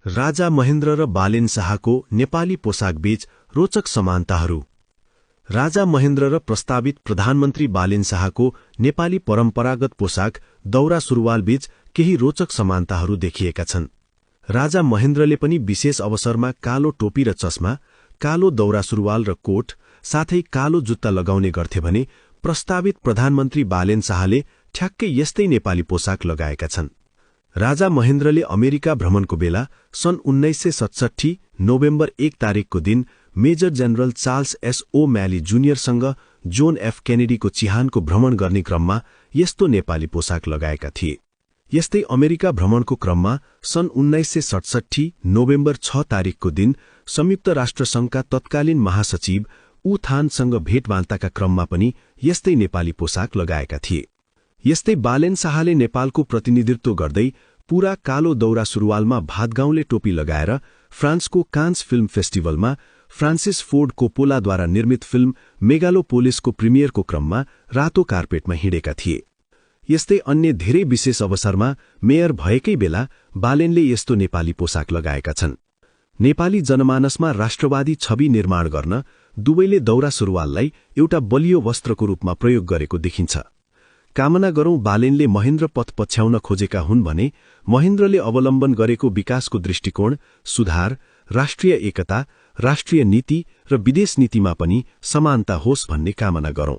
राजा महेन्द्र र बालेन शाहको नेपाली पोसाकबीच रोचक समानताहरू। राजा महेन्द्र र प्रस्तावित प्रधानमन्त्री बालेन शाहको नेपाली परम्परागत पोसाक दौरा सुरुवालबीच केही रोचक समानताहरू देखिएका छन्। राजा महेन्द्रले पनि विशेष अवसरमा कालो टोपी र चस्मा, कालो दौरा सुरुवाल र कोट, साथै कालो जुत्ता लगाउने गर्थे भने प्रस्तावित प्रधानमन्त्री बालेन शाहले ठ्याक्कै यस्तै नेपाली पोसाक लगाएका छन्। राजा महेन्द्रले अमेरिका भ्रमणको बेला सन् 1967 नोभेम्बर 1 तारिकको दिन major general Charles S O Malley जुनियरसँग जोन एफ केनेडीको चिहानको भ्रमण गर्ने क्रममा यस्तो नेपाली पोसाक लगाएका थिए। यस्तै अमेरिका भ्रमणको क्रममा सन् 1967 नोभेम्बर 6 तारिकको दिन संयुक्त राष्ट्रसङ्घका तत्कालीन महासचिव ऊ थानसँग भेटवार्ताका क्रममा पनि यस्तै नेपाली पोसाक लगाएका थिए। यस्तै बालेन शाहले नेपालको प्रतिनिधित्व गर्दै पूरा कालो दौरा सुरुवालमा भातगाउँले टोपी लगाएर फ्रान्सको कान्स फिल्म फेस्टिभलमा फ्रान्सिस फोर्ड कोप्पोलाद्वारा निर्मित फिल्म मेगालोपोलिसको प्रिमियरको क्रममा रातो कार्पेटमा हिँडेका थिए। यस्तै अन्य धेरै विशेष अवसरमा मेयर भएकै बेला बालेनले यस्तो नेपाली पोसाक लगाएका छन्। नेपाली जनमानसमा राष्ट्रवादी छवि निर्माण गर्न दुवैले दौरा सुरुवाललाई एउटा बलियो वस्त्रको रूपमा प्रयोग गरेको देखिन्छ। कामना गरौं बालेनले महेन्द्र पथ पछ्याउन खोजेका हुन् भने महेन्द्रले अवलम्बन गरेको विकासको दृष्टिकोण, सुधार, राष्ट्रिय एकता, राष्ट्रिय नीति र विदेश नीतिमा पनि समानता होस् भन्ने कामना गरौं।